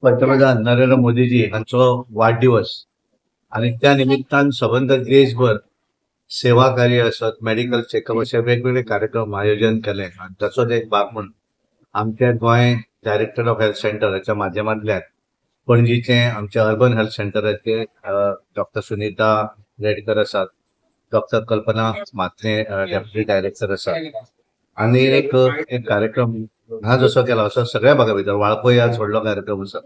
पंतप्रधान नरेंद्र मोदीजी हांचो वाडदिवस आणि त्या निमित्तान सबंद देशभर सेवा कार्य आसत, मेडिकल चेकअप अशे वेगवेगळे कार्यक्रम आयोजन केले आणि ताचोच एक भाग म्हणून आमच्या गोंय डायरेक्टर ऑफ हेल्थ सेंटराच्या माध्यमांतल्यान पणजीचे आमच्या अर्बन हेल्थ सेंटराचे डॉक्टर सुनीता रेडकर आसात, doctor Kalpana Mhatre deputy director आसात आणि एक एक कार्यक्रम हा जसो केला असो सगळ्या भागा भितर वाळपय आज व्हडलो कार्यक्रम आसा.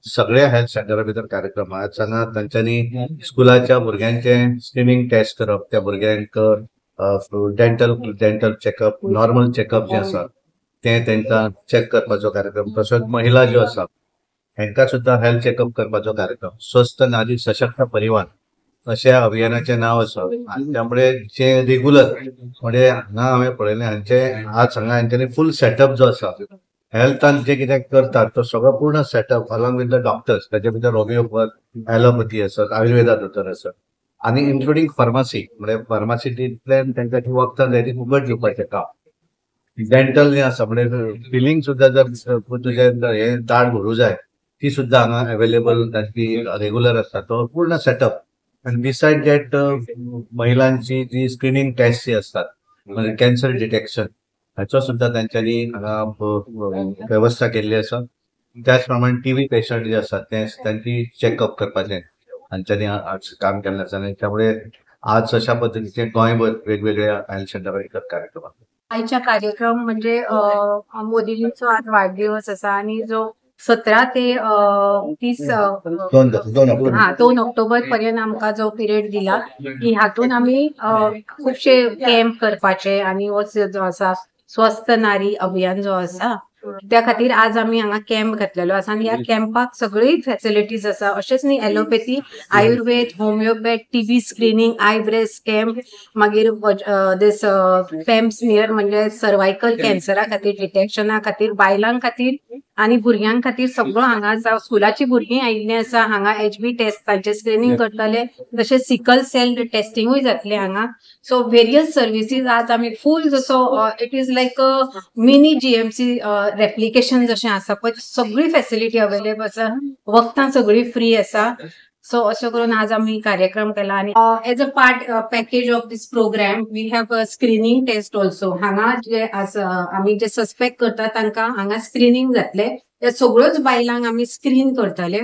सगळ्या हेल्थ सेंटरा भितर कार्यक्रम. आज हांगा तांच्यांनी स्कुलाच्या भुरग्यांचे स्क्रिनींग टेस्ट करप, त्या भुरग्यांक dental checkup, normal checkup जे आसा ते तांकां चॅक करपाचो कार्यक्रम. तसोच महिला ज्यो आसा हांकां सुद्दां हेल्थ चेकअप करपाचो कार्यक्रम. स्वस्थ नारी सशक्त परिवार अशा अभियानाचें नांव आसा आनी त्यामुळे जे रेगुलर म्हणजे हांगा हांवें पळयलें, हांचे आज हांगा हांच्यांनी फूल सेटअप जो आसा, हेल्थान जे कितें करतात तो सगळो पूर्ण setup along with the doctors, ताचे भितर होमिओपॅथ, एलोपॅथी आसत, आयुर्वेदा दोतोर आसत आनी इन्क्लुडींग फार्मासी, म्हणजे फार्मासिटींतल्यान तांकां ती वखदां जाय ती फुकट दिवपाचें काम. डेंटल जें आसा, म्हणजे फिलींग सुद्दां जर तुजें हें दाट भरूं जाय ती सुद्दां हांगा अवेलेबल तांची रेगुलर आसता. तो पूर्ण सेटअप आनी बिसायड that महिलांची जी स्क्रिनींग टेस्ट जी असतात, म्हणजे कॅन्सर डिटेक्शन, हाचो सुद्दां तांच्यांनी हांगा वेवस्था केल्ली आसा. त्याच प्रमाणे टीबी पेशंट जे आसात ते तांची चेकअप करपाचें हांच्यांनी आज काम केल्लें आसा आनी त्यामुळे आज अशा पद्दतीचे गोंयभर वेगवेगळ्या हेल्थ सेंटरार कार्यक्रम आसा. आयच्या कार्यक्रम म्हणजे मोदीजींचो आज वाढदिवस आसा आणि जो 17 ते 30 2 ऑक्टोबर. हा, 2 ऑक्टोबर पर्यंत आमकां जो पिरियड दिला की हातून आमी खुबशे कॅम्प करपाचे आणि हो जो आसा स्वस्थ नारी अभियान जो आसा, त्या खातीर आज आमी हांगा कॅम्प घातलेलो आसा. आनी ह्या कॅम्पाक सगळी फॅसिलिटीज आसा. अशेंच न्ही, allopathy, Ayurveda, homeopath, TB screening, eye breast camp, मागीर दीस पॅप स्मियर, म्हणजे सर्वायकल कॅन्सरा खातीर डिटेक्शना खातीर, बायलां खातीर आनी भुरग्यां खातीर सगळो हांगा आसा. स्कुलाची भुरगीं आयिल्लीं आसा हांगा. एचबी टेस्ट तांचे स्क्रिनींग करतले, तशेंच सिकल सेल टेस्टिंगूय जातलें हांगा. सो वेरियस सर्विसीस आज आमी फूल जसो it is like a mini GMC replication जशें आसा पळय, सगळी फॅसिलिटी अवेलेबल आसा, वखदां सगळी फ्री आसा. सो अशें करून आज आमी कार्यक्रम केला आनी as a part package of this program we have a screening test also. हांगा जे आसा, आमी जे सस्पेक्ट करता तांकां हांगा स्क्रिनींग जातले. त्या सगळ्योच बायलांक आमी स्क्रीन करतले.